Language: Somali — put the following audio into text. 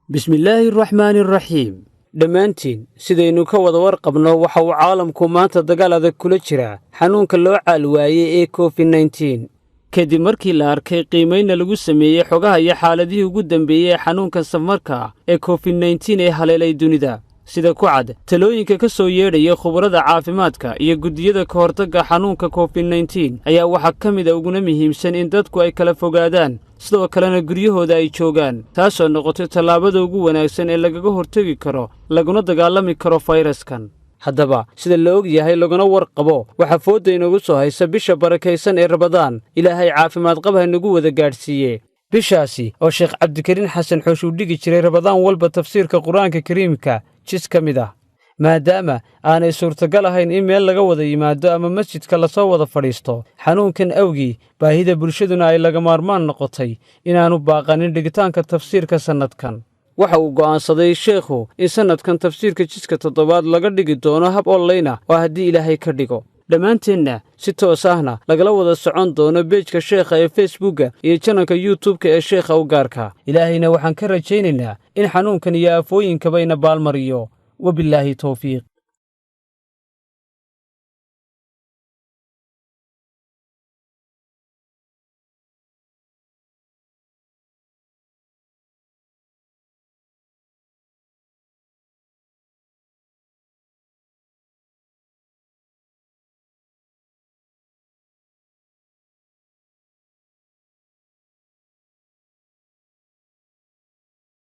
Bismillaahi Raxmaani Raxiim. Dhammaantiin sidaynu ka wada warqabno, waxa uu caalamku maanta dagaal adag kula jiraa xanuunka loo caal waayey ee COVID-19, kadib markii la arkay qiimaynna lagu sameeyey xogaha iyo xaaladihii ugu dambeeyey ee xanuunka safmarka ee COVID-19 ee haleelay dunida. Sida ku cad talooyinka ka soo yeedhaya khubarada caafimaadka iyo guddiyada ka hortagga xanuunka COVID-19 ayaa waxaa ka mid a uguna muhiimsan in dadku ay kala fogaadaan, sidoo kalena guryahooda ay joogaan, taasoo noqotay tallaabada ugu wanaagsan ee lagaga hortegi karo laguna dagaalami karo fayraskan. Haddaba, sida la og yahay laguna warqabo, waxaa foodda inoogu soo haysa bisha barakaysan ee Rabadaan. Ilaahay caafimaad qab ha nagu wada gaadhsiiye. Bishaasi oo Sheekh Cabdikariin Xasan Xoosh uu dhigi jiray Rabadaan walba tafsiirka Qur-aanka Kariimka jis ka mid ah, maadaama aanay suurtagal ahayn in meel laga wada yimaado ama masjidka lasoo wada fadhiisto xanuunkan awgii, baahida bulshaduna ay laga maarmaan noqotay inaannu baaqanin dhigitaanka tafsiirka sannadkan, waxa uu go'aansaday sheekhu in sannadkan tafsiirka jiska toddobaad laga dhigi doono hab online ah, oo haddii Ilaahay ka dhigo dhammaanteenna si toos ahna lagala wada socon doono page-ka sheekha ee Facebookga iyo channel-ka YouTube-ka ee sheekha u gaarka. Ilaahayna waxaan ka rajaynaynaa in xanuunkan iyo aafooyinkaba ina baalmariyo. Wabillaahi towfiiq.